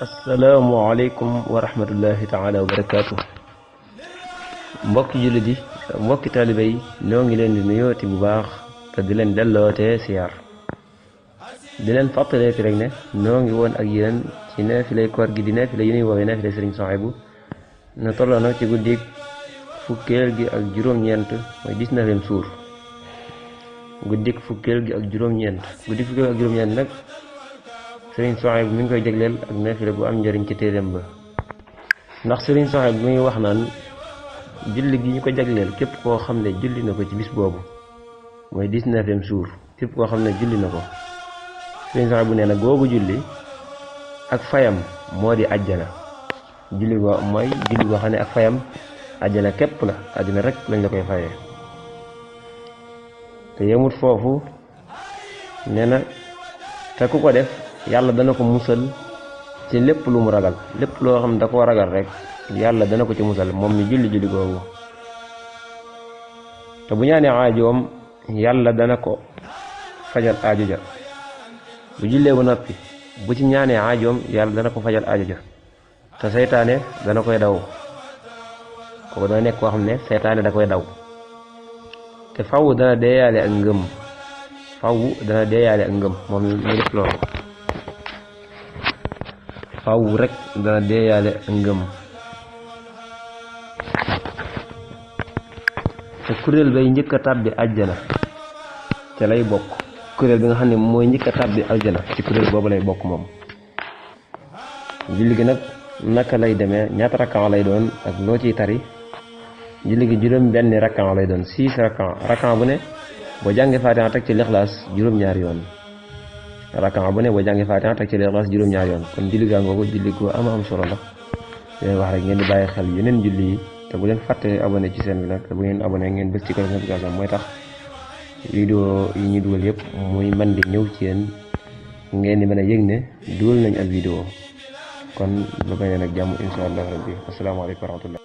asalaamaaleykum wa rahmatullahi taala wa barakaatu. mbokki jullit yi mbokki taalibe yi ñoo ngi leen di nuyooti bu baax te di leen delloote siyaar di leen fàttaleeki rek ne ñoo ngi woon ak yéen ci naafilay koor gi di naafila yi ñuy woowee naafilay Sëriñ Souhaïbou na tolloo nag ci guddik fukkeel gi ak juróom-ñeent mooy 19e suur guddik fukkeel gi ak juróom-ñeent guddik fukkeel gi ak juróom-ñeent nag Sëriñ Souhaïbou mi ngi koy jagleel ak naafila bu am njëriñ ci téeréem ba ndax Sëriñ Souhaïbou mi ngi wax naan julli gi ñu ko jagleel képp koo xam ne julli na ko ci bis boobu mooy 19e suur képp koo xam ne julli na ko Sëriñ Souhaïbou nee na googu julli ak fayam moo di àjjana julli goo mooy julli goo xam ne ak fayam àjjana képp la àjjana rek lañ la koy fayee te yemut foofu nee na te ku ko def yàlla dana ko musal ci lépp lu mu ragal lépp loo xam ne da koo ragal rek yàlla dana ko ci musal moom mi julli googu te bu ñaanee aajoom yàlla dana ko fajal aajo ja bu jullee ba noppi bu ci ñaanee aajoom yàlla dana ko fajal aajo ja te seytaane dana koy daw kooku dana nekk koo xam ne seytaane da koy daw te faw dana deeyaale ak ngëm moom mi def loolu faw rek dana deeyaale ak ngëm te kuréel bay njëkk a tàbbi àjjana ca lay bokk kuréel bi nga xam ne mooy njëkk a tàbbi àjjana ci kuréel boobu lay bokk moom julli gi nag naka lay demee ñaata rakkan lay doon ak loo ciy tari julli gi juróom benn rakkan lay doon 6 rakkan bu ne boo jàngee Faatiha teg ci Lixlaas juróom-ñaari yoon rakkan bu ne boo jàngee Faatiha teg ci Lixlaas juróom-ñaari yoon kon julli gaa ngoogu julli gu am solo la leen wax rek ngeen di bàyyi xel yeneen julli yi te bu leen fàtte abonné ci seen bi nag te bu ngeen abonné ngeen bës ci cloche notification mooy tax vidéo yi ñuy dugal yëpp muy mën di ñëw ci yéen ngeen di mën a yëg ne dugal nañ ak vidéo kon ba beneen ak jàmm insha allah rabbi asalaamaaleykum wa rahmatullah